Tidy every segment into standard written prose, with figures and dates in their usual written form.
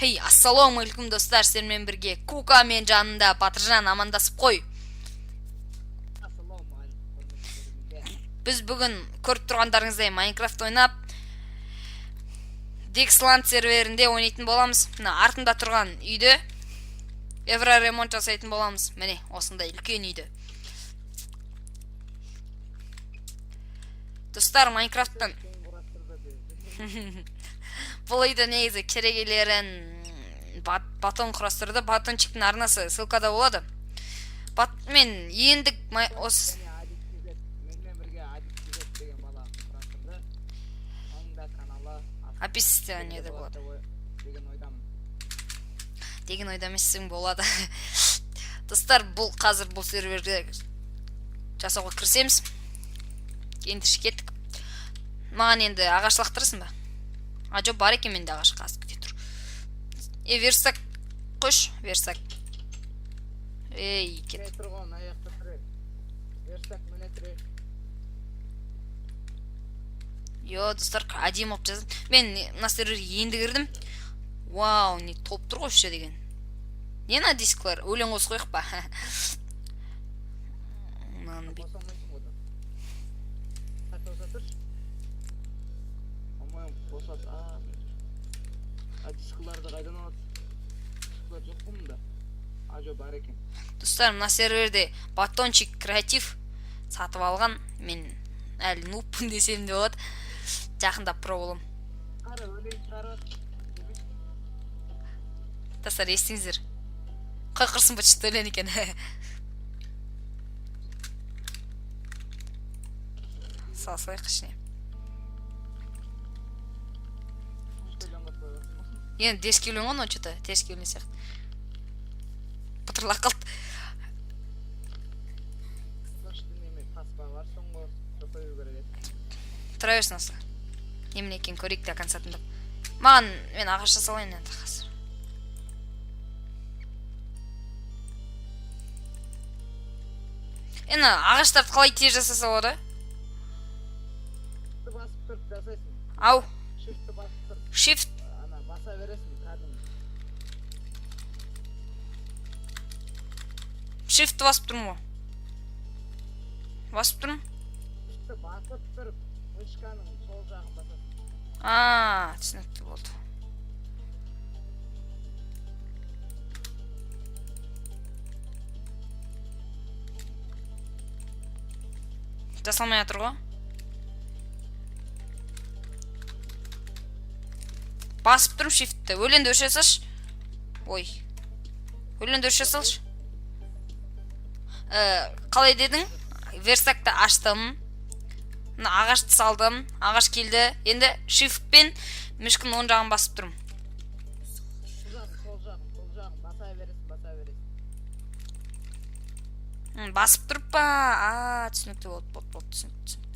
Хей, ассалаумағалейкум, достар! Сіздермен бірге Кука, мен жанында Батыржан. Амандасып қой. Ассалаумағалейкум, құрметті көрермендер. Біз бүгін, көріп тұрғандарыңыздай, Майнкрафт ойнап, Дексланд серверінде ойнайтын боламыз. Мына артында тұрған үйді евроремонт жасайтын боламыз. Міне, осындай үлкен үйді, достар, Майнкрафттан. Кейін құрастырды деп. Бұл үйді негізі керегелерін Батон құрастырды. Батончиктің арнасы ссылкада болады. Мен енді осы Және Адик KZ, менімен бірге Адик KZ деген бала құрастырды. Оның да каналы описаниеде болады. Деген ойдамын. Деген ойда емессің, болады. Достар, бұл қазір бұл серверге жасауға кірісеміз. Енді кеттік. Маған енді ағаш лақтырасың ба? А, жоқ, бар екен менде ағаш. Қазір, күте тұр. Е, верстак қойшы, верстак. Ей, кет. Міне тұр ғой, мына жақта тұр. Верстак міне тұр. Йо, достар, әдемі болып жаздым. Мен мына серверге енді кірдім. Вау, не толып тұр ғой вообще деген. Не, мына дисклар? Өлең қосып қояйық па? Мынаны Қоса алмайсың ғой да. Так, қоса тұршы. По-моему, қосады. А, дискілерді қайдан алады? Дискілер жоқ қой мұнда. А, жоқ, бар екен. Достар, мына серверде Батончик креатив сатып алған. Мен әлі нубпын десем де болады, жақында про боламын. Қара, өлең шығарып жатыр. Достар, естіңіздер, қой, құрсын, быт шыт өлең екен. Сала салайық ішіне. Өлең қосып қойған. Енді теріс өлең ғой мынау, че то теріс өлең сияқты, пытырлап қалды. Мына неме таспа бар, соңғы жасай беру керек еді. Тұра берсін осы, немене екенін көрейік до конца тыңдап. Маған, мен ағаш жасалайын енді қазір. Енді ағаштарды қалай тез жасаса болады? Shift'ті басып тұрып жасайсың. Ау. Shift'ті басып тұрып. Shift. Ана баса бересің кәдімгі. Shiftті басып тұрмын ғой, басып тұрмын. Shift'ті басып тұрып, мышканың сол жағын басасың. А, түсінікті болды. Жасалмай жатыр ғой. Басып тұрмын shiftті. Өлеңді өшіре салшы. Ой, өлеңді өшіре салшы. Қалай дедің? Верстакты аштым, мына ағашты салдым, ағаш келді. Енді shift пен мышканың оң жағын басып тұрмын. Сол жағын, сол жағын, сол жағын баса бересің, баса бересің. Басып тұрып па? А, түсінікті болды, болды, болды, түсінікті, түсінікті.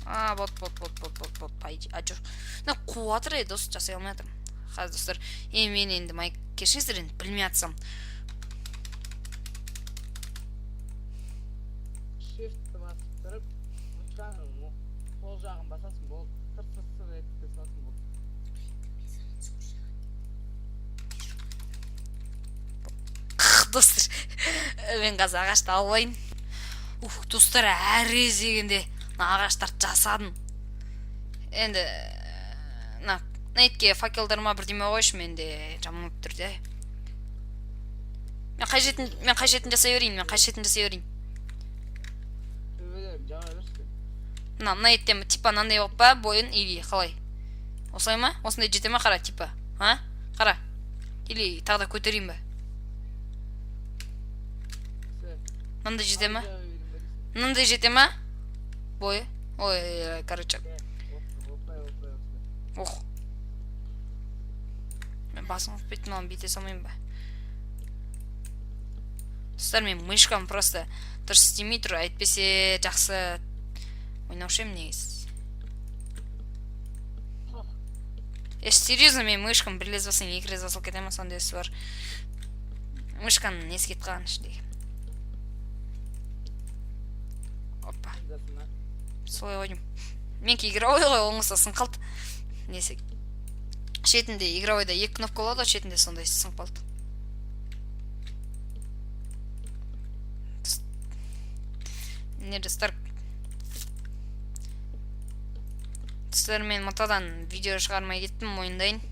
А, болды, болды, болды, болды, болды, болды, по идее. А, жоқ, мына қуып жатыр. Ей, дос, жасай алмай жатырмын қазір. Достар, е, мен енді кешіріңіздер, енді білмей жатсам. Shift'ті басып тұрып, мышканың сол жағын басасың, болды. Тыр тыр тыр етіп саласың, болды. Достар, мен қазір ағашты алып алайын. Ух, достар, әрі дегенде мына ағаштарды жасадым. Енді мына етке факелдар ма, бірдеме қойшы, менде жаман болып тұр де. Мен қай жетін жасай берейін, мен қай жетін жасай берейін? Төбелерін жаба берші. Мына еттен, типа, мынандай болып па бойын или қалай? Осылай ма? Осындай жете ма? Қара, типа, а, қара, или тағы да көтерейін ба? Все. Мынандай жете ма? Жаба берейін ба дейсің. Мынандай жете ма бойы? Ой, короче. Е, осылай, осылай, осылай. Ох, мен басым ауырып кетті. Мынаны бүйте салмаймын ба? Достар, мен мышкам просто дұрыс істемей тұр, әйтпесе жақсы ойнаушы едім негізі. Е, серьезно, мен мышкам бір рет бассаң, екі рет басылып кете ма, сондайсы бар. Мышканың несі кетіп қалған ішіндегі. Опа. Жасын, а? Солай қойдым. Менікі игровой ғой, оңғыса сынып қалды. Несі, шетінде игровойда екі кнопка болады ғой, шетінде сондай сынып қалды. Не, достар, достар, мен матадан видео шығармай кеттім, мойындайын.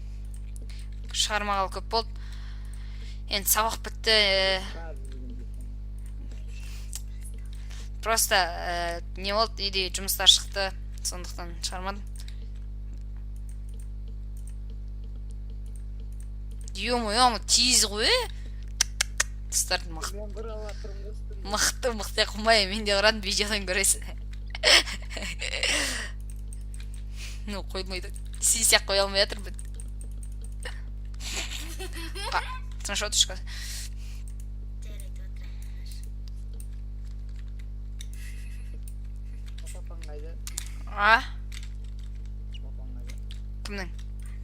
Шығармағалы көп болды. Енді сабақ бітті. Просто не болды, үйде жұмыстар шықты, сондықтан шығармадым. Ё-моё, тез ғой, е? Достар, мықты. Мен бір алатырмын ғой үстімде. Мықты, мықты қумай, мен де ұрадым, видеодан көресің. Ну, қоймайды. Сен сияқты қоя алмай жатырмын. Тыныш отыршы қазір. Жарайды, отырайын. Папаң қайда? А? Папаң қайда? Кімнің?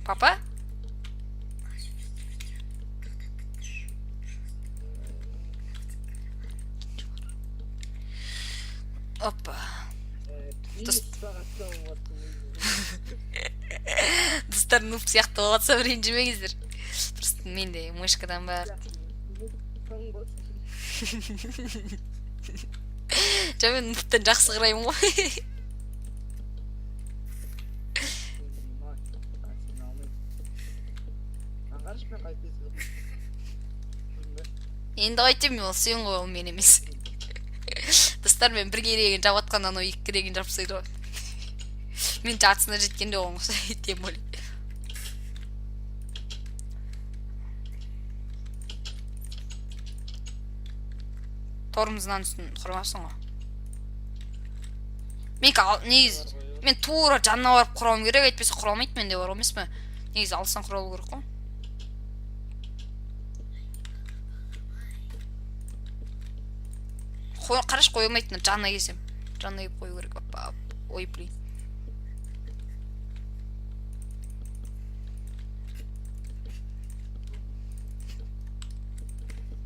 Папа? Опа. Сағатта болып Достар, нуб сияқты болып жатсам, ренжімеңіздер. Просто мен де мышкадан ба. Жоқ, мен нубтан жақсы қараймын ғой. Аңғаршы, мен қайтесің. Енді қайтемін, ол сен ғой, ол мен емес. Достар, мен бір керегін жап жатқан, анау екі керегін жап тастайды ғой. Мен жартысына жеткенде оған ұқсайды, тем более. Тормозынан үстін құрмапсың ғой. Менікі негізі мен тура жанына барып құрауым керек, әйтпесе құра алмайды, менде бар емес пе? Негізі алыстан құра алу керек қой. Қарашы, қоя алмайтын, жанына келсем. Жанына келіп қою керек. Опа, ой, блин.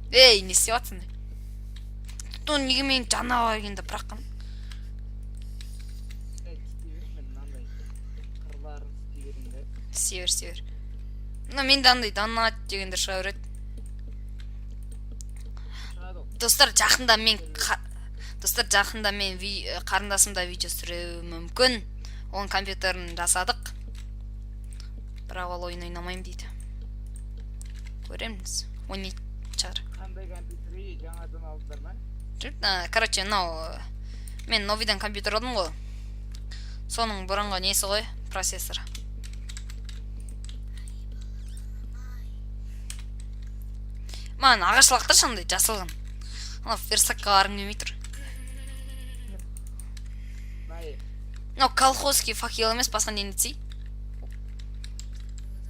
Ей, не істеп жатсың? Ну, неге мен жанына баргенде бірақ қана? Қырларын істей берейін да. Істей бер, істей бер. Ну, менде андай донат дегендер шыға береді. Шығады ғой. Достар, жақында мен достар, жақында мен қарындасымда видео түсіруім мүмкін. Оның компьютерін жасадық. Бірақ ол ойын ойнамаймын дейді. Көреміз. Ойнайтын шығар. Қандай компьютер, ей, жаңадан алдыңдар ма? Жүр, короче, мынау мен новыйдан компьютер алдым ғой. Соның бұрынғы несі ғой, процессор. Маған ағаш лақтыршы андай жасылғын. Ана верстакқа барғым келмей тұр. Най. Мынау колхозский факел емес, басқа нені десей?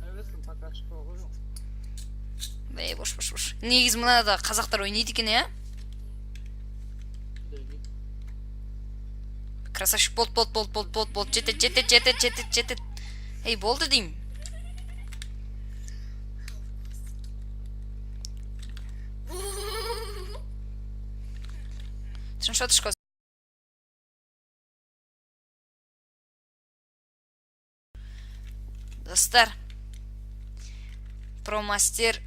Әуесін пока шықпа ғой. Ей, бош, бош, бош. Негізі мына да қазақтар ойнайды екен, иә? Красавчик, болды, болды, болды, болды, болды, болды, жетеді, жетеді, жетеді, жетеді, жетеді. Ей, болды деймін. Тыныш отыршы. Достар, промастер,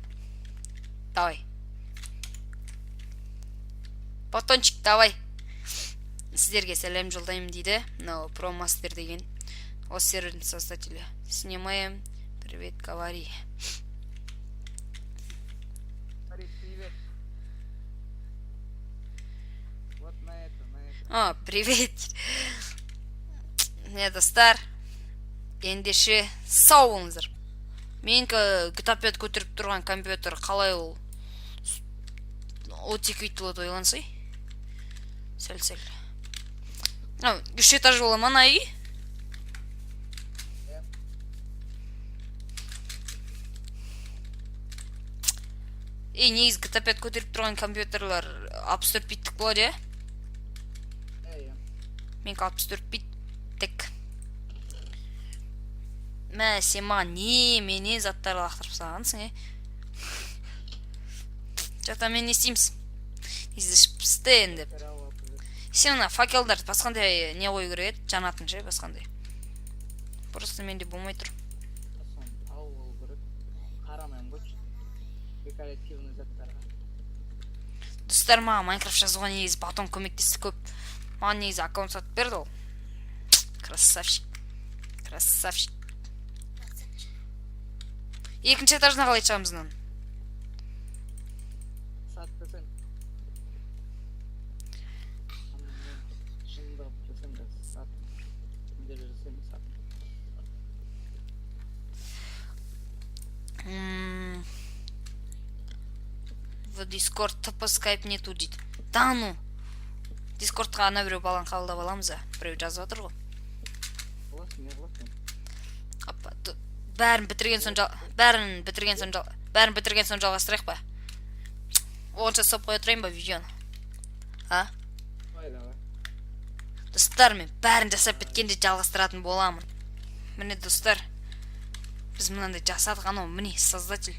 давай. Батончик, давай. Сіздерге сәлем жолдаймын дейді. Мынау промастер деген. Осы сервердің создателі. Снимаем. Привет, говори. Привет. Вот на это, на это. О, привет. Не, достар. Ендеше сау болыңыздар. Менікі GTA 5 көтеріп тұрған компьютер қалай ол 32 бит болады, ойлансай. Сәл-сәл. Мынау үш этаж бола ма ана үй? Иә. Ей, негізі GTA 5 көтеріп тұрған компьютерлер 64 биттік болады, иә? Иә. Менікі 64 биттік. Мә, сен маған не менен заттар лақтырып тастағансың, е? Жата, мен не істейміз? Негізі ішіп пісті енді. Сен мына факелдарды басқандай не қою керек еді, жанатын ше, басқандай. Просто менде болмай тұр. Соны тауып алу керек. Қарамаймын ғой декоративный заттарға. Достар, маған Майнкрафт жазуға негізі Батон көмектесті көп. Маған негізі аккаунт сатып берді ол. Красавчик. Красавчик. Екінші этажына қалай шығамыз мынаның? Сатып берсең. Шындап десем де сат. Кімдер жасаймын сат. В Дискорд ТП скайп нету дейді. Да ну. Дискордқа ана біреу баланы қабылдап аламыз, а. Біреу жазып жатыр ғой. Қыласың, не қыласың? Апа, бәрін бітірген соң жалғастырайық па? Онша стоп қоя тұрайын ба видеоны? А? Давай, давай. Достар, мен бәрін жасап біткенде жалғастыратын боламын. Міне, достар, біз мынандай жасадық. Анау, міне, создатель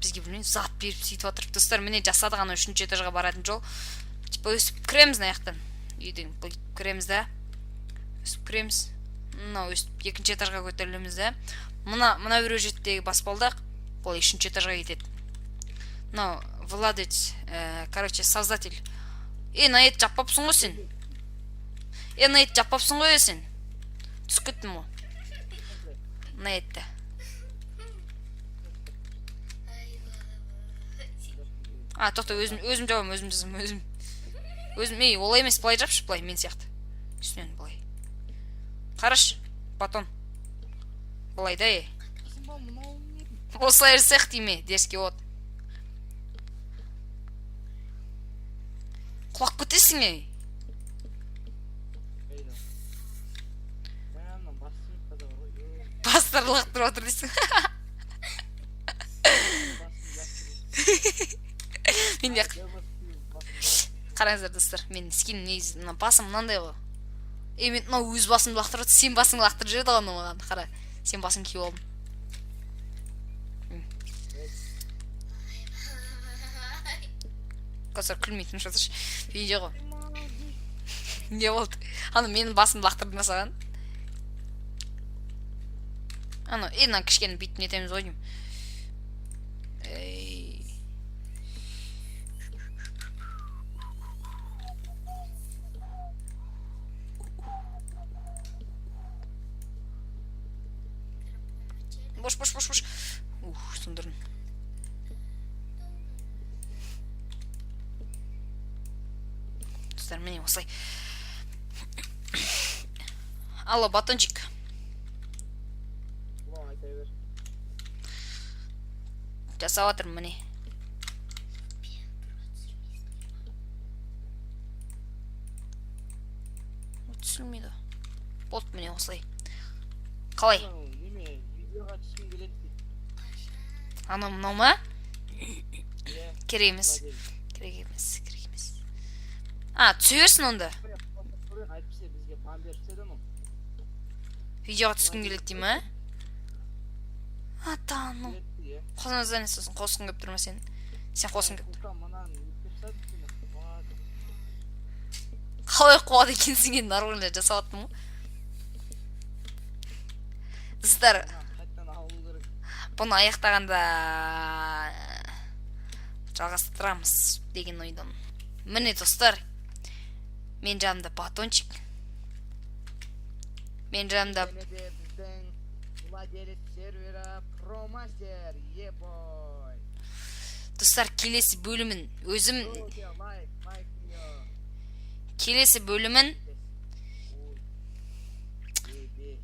бізге, білмеймін, зат беріп сөйтіп жатыр. Достар, міне, жасадық. Анау үшінші этажға баратын жол. Типа өстіп кіреміз мына жақтан. Үйден бүйтіп кіреміз да. Өстіп кіреміз. Мынау өстіп екінші этажға көтерілеміз да. Мына біреу жердегі баспалдақ бұл үшінші этажға кетеді. Мынау владелец, короче, создатель. Е, мына ет жаппапсың ғой сен. Е, мына ет жаппапсың ғой, сен. Түсіп кеттім ғой. Мына етті. А, тоқта, өзім жабамын, өзім жасамын, өзім. Өзім, ей, олай емес, былай жапшы, былай, мен сияқты. Үстінен былай. Қарашы, батон. Былай да, ей. Қысым ба, мынау не? Осылай жасайық дейме, дерзкий от. Құлап кетесің, ей. Қайда? Мә, мынау басым қаза бар ғой. Е, Бастары лақтырып отыр дейсің. басым лақтырып. Мен де Басым, басым. қараңыздар, достар, мен скин негізі мына басым мынандай ғой. Е, мен мынау өз басымды лақтырып отыр, сен басыңды лақтырып жіберді ғой анау маған. Қара, сен басың киіп алдым. Қазір күлмей тыныш отыршы. Видео ғой. Не болды? Ана менің басымды лақтырды ма саған? Ана, е, мына кішкене бүйтіп нетеміз ғой деймін. Ей. Бош, бош, бош, бош. Ух, сындырдым. Достар, міне осылай. Алло, батончик. Бұлай айта бер. Жасап жатырмын, міне. Түсірмейді. Болды, міне осылай. Қалай? Мынау неме, видеоға түскім келеді дейді. Анау мынау ма? Иә, Керек емес. владелец. Керек емес, керек емес. А, түсе берсін онда. Көрейік, әйтпесе бізге бан беріп тастайды анау. Видеоға түскім келеді дей ма? Ата, ну. Келеді, иә. Қосыңыздар, сосын қосқың келіп тұр ма сен? Сен қосқың келіп тұр. Сука, мынаны өтіп тастады сені. Қуады. Қалай қуады екенсің енді, нормально жасап жаттым ғой. Достар, Мынаны қайтадан алу керек. бұны аяқтағанда жалғастырамыз деген ойдамын. Міне, достар, мен жанымда батончик. Мен жанымда Және де біздің владелец сервера Промастер, ебой. Достар, келесі бөлімін өзім Өте лайк, лайк видео. Келесі бөлімін Ой. Ебе.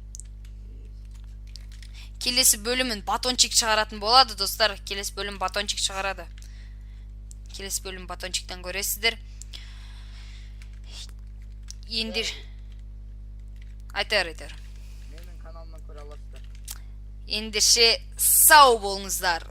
Келесі бөлімін батончик шығаратын болады, достар. Келесі бөлім батончик шығарады. Келесі бөлім батончиктен көресіздер. Енді айтар, айтар. Менің каналымнан көре аласыздар. Ендеше сау болыңыздар.